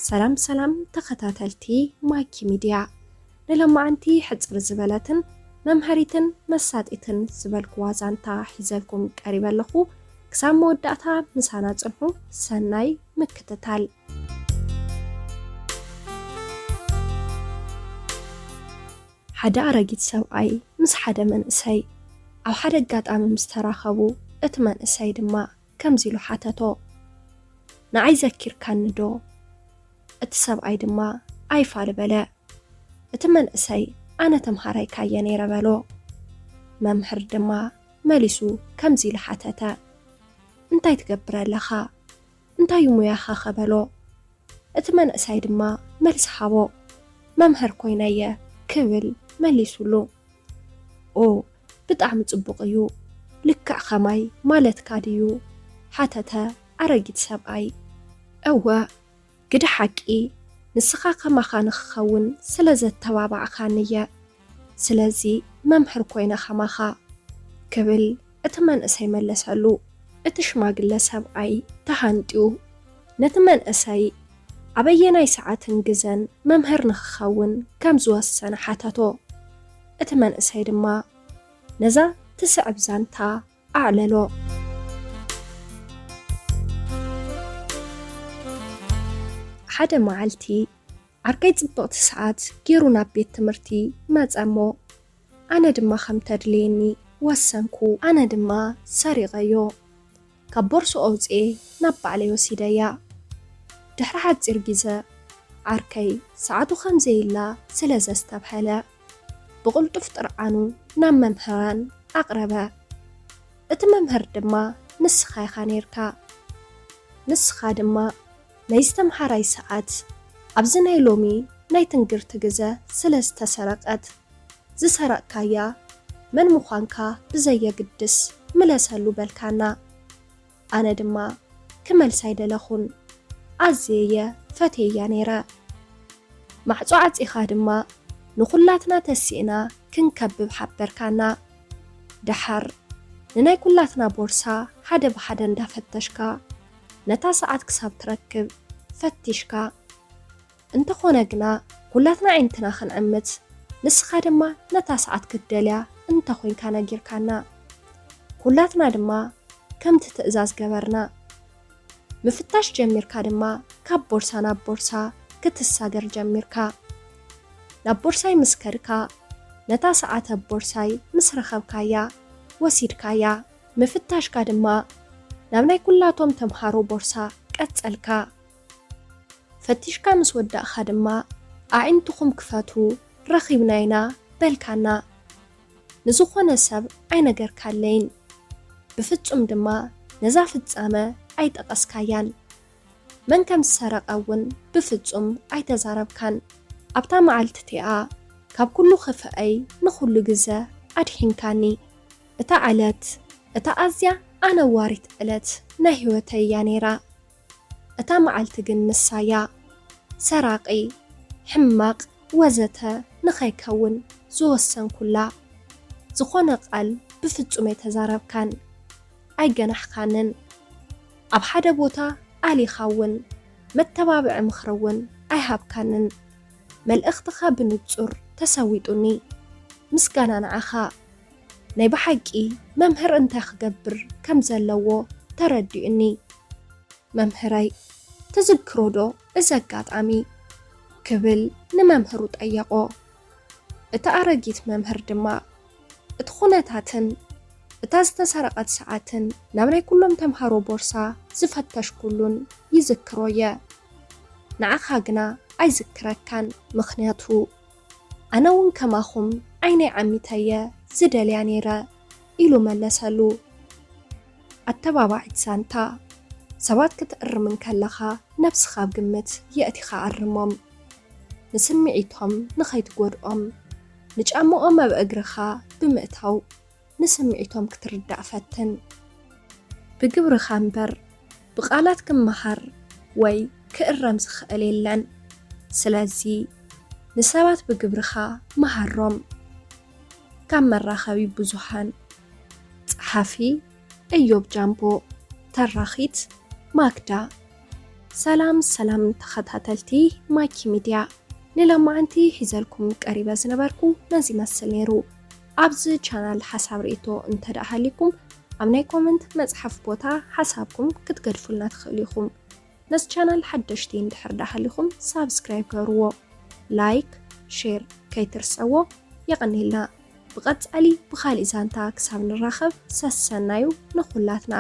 ሰላም ሰላም ተኸታተልቲ ማኪ ሚድያ፣ ንሎማዓንቲ ሕጽር ዝበለትን መምሃሪትን መሳጢትን ዝበልኩዋ ዛንታ ሒዘልኩም ቀሪበ ኣለኹ። ክሳብ መወዳእታ ምሳና ጽንሑ። ሰናይ ምክትታል። ሓደ ኣረጊት ሰብኣይ ምስ ሓደ መንእሰይ ኣብ ሓደ ኣጋጣሚ ምስ ተራኸቡ፣ እቲ መንእሰይ ድማ ከምዚ ኢሉ ሓተቶ፣ "ንዓይ ዘኪርካኒ ዶ?" እቲ ሰብኣይ ድማ ኣይፋል በለ። እቲ መንእሰይ፣ "ኣነ ተምሃራይካ እየ ነይረ" በሎ። መምህር ድማ መሊሱ ከምዚ ኢሉ ሓተተ፣ "እንታይ ትገብር ኣለኻ? እንታይ እዩ ሙያኻኸ?" በሎ። እቲ መንእሰይ ድማ መልሲ ሃቦ፣ "መምህር ኮይነ እየ" ክብል መሊሱሉ። "ኦ፣ ብጣዕሚ ጽቡቕ እዩ። ልክዕ ኸማይ ማለትካ ድዩ?" ሓተተ ኣረጊት ሰብኣይ። "እወ፣ ግደ ሓቂ፣ ንስኻ ከማኻ ንኽኸውን ስለ ዘተባባዕካኒ እየ። ስለዚ መምህር ኮይነ ከማኻ" ክብል እቲ መንእሰይ መለሰሉ። እቲ ሽማግለ ሰብኣይ ተሃንጥዩ ነቲ መንእሰይ ኣበየናይ ሰዓትን ግዘን መምህር ንኽኸውን ከም ዝወሰነ ሓተቶ። እቲ መንእሰይ ድማ ነዛ ትስዕብ ዛንታ ኣዕለሎ። ሓደ መዓልቲ ዓርከይ ጽብቕቲ ሰዓት ገይሩ ናብ ቤት ትምህርቲ መጸ እሞ፣ ኣነ ድማ ከም ተድልየኒ ወሰንኩ። ኣነ ድማ ሰሪቐዮ። ካብ ቦርሶ ኣውጽኤ ናብ ባዕለይ ወሲደያ። ድሕሪ ሓጺር ግዜ፣ ዓርከይ ሰዓቱ ከም ዘየላ ስለ ዘስተብሃለ፣ ብቕልጡፍ ጥርዓኑ ናብ መምህራን ኣቕረበ። እቲ መምህር ድማ፣ "ንስኻ ኢኻ ኔርካ። ንስኻ ድማ ናይዚ ተምሃራይ ሰዓት ኣብዚ ናይ ሎሚ ናይ ትንግርቲ ግዜ ስለ ዝተሰረቐት፣ ዝሰረቕካያ መን ምዃንካ ብዘየግድስ ምለሰሉ" በልካና። ኣነ ድማ ክመልስ ኣይደለኹን። ኣዝየ እየ ፈትየያ ነይረ። ማዕጾ ዓጺኻ ድማ ንኹላትና ተሲእና ክንከብብ ሓበርካና። ደሓር ንናይ ኩላትና ቦርሳ ሓደ ብሓደ እንዳፈተሽካ፣ ነታ ሰዓት ክሳብ ትረክብ ፈቲሽካ። እንተኾነ ግና፣ ኩላትና ኣዒንትና ክንዕምት፣ ንስኻ ድማ ነታ ሰዓት ክትደልያ እንተኾይንካ ነጊርካና። ኩላትና ድማ ከምቲ ትእዛዝ ገበርና። ምፍታሽ ጀሚርካ ድማ፣ ካብ ቦርሳ ናብ ቦርሳ ክትሳገር ጀሚርካ። ናብ ቦርሳይ ምስ ከድካ፣ ነታ ሰዓት ኣብ ቦርሳይ ምስ ረኸብካያ፣ ወሲድካያ። ምፍታሽካ ድማ ናብ ናይ ኩላቶም ተምሃሮ ቦርሳ ቀጸልካ። ፈቲሽካ ምስ ወዳእካ ድማ፣ "ኣዒንትኹም ክፈቱ፣ ረኺብና ኢና" በልካና። ንዝኾነ ሰብ ኣይነገርካለይን። ብፍጹም ድማ ነዛ ፍጻመ ኣይጠቐስካያን። መን ከም ዝሰረቐ እውን ብፍጹም ኣይተዛረብካን። ኣብታ መዓልቲ እቲኣ ካብ ኩሉ ክፍኣይ ንኹሉ ግዘ ኣድሒንካኒ። እታ ዕለት፣ እታ ኣዝያ ኣነዋሪት ዕለት ናይ ህይወተይ እያ ነይራ። እታ መዓልቲ ግን ንሳያ፣ ሰራቒ፣ ሕማቕ፣ ወዘተ ንኸይከውን ዝወሰንኩላ። ዝኾነ ቃል ብፍጹም ኣይተዛረብካን፣ ኣይገናሕካንን። ኣብ ሓደ ቦታ ኣሊኻ እውን መተባብዒ ምኽሪ እውን ኣይሃብካንን። መልእኽትኻ ብንጹር ተሰዊጡኒ። ምስጋና ንዓኻ። ናይ ብሓቂ መምህር እንታይ ክገብር ከም ዘለዎ ተረዲኡኒ። "መምህረይ፣ ትዝክሮ ዶ እዚ ኣጋጣሚ?" ክብል ንመምህሩ ጠየቖ። እቲ ኣረጊት መምህር ድማ፣ እቲ ኩነታትን እታ ዝተሰረቐት ሰዓትን ናብ ናይ ኩሎም ተምሃሮ ቦርሳ ዝፈተሽኩሉን ይዝክሮ እየ። ንዓኻ ግና ኣይዝክረካን፣ ምኽንያቱ ኣነ እውን ከማኹም ዓይነይ ዓሚተየ ዝደልያ ነይረ፣ ኢሉ መለሰሉ። ኣተባባዒት ዛንታ፣ ሰባት ክትእርም እንከለኻ ነብስኻ ኣብ ግምት የእቲኻ ኣርሞም። ንስምዒቶም ንኸይትጎድኦም፣ ንጫምኦም ኣብ እግርኻ ብምእታው ንስምዒቶም ክትርዳእ ፈትን። ብግብርኻ እምበር ብቓላት ክመሃር ወይ ክእረም ዝኽእል የለን። ስለዚ ንሰባት ብግብርኻ መሃሮም። ካብ መራኸቢ ብዙሃን። ጸሓፊ፣ እዮብ ጃምቦ። ተራኺት፣ ማክዳ። ሰላም ሰላም ተኸታተልቲ ማኪ ሚድያ፣ ንሎማዓንቲ ሒዘልኩም ቀሪበ ዝነበርኩ ነዚ ይመስል ነይሩ። ኣብዚ ቻናል ሓሳብ ርእይቶ እንተ ደኣ ሃሊኩም፣ ኣብ ናይ ኮመንት መጽሓፍ ቦታ ሓሳብኩም ክትገድፉልና ትኽእሉ ኢኹም። ነዚ ቻናል ሓደሽቲ እንድሕር ደኣ ሃሊኹም ሳብስክራይብ ገርዎ፣ ላይክ፣ ሼር ከይትርሰዎ። የቐንየልና። ብቐጻሊ ብኻሊእ ዛንታ ክሳብ ንራኸብ ሰሰናዩ ንኹላትና።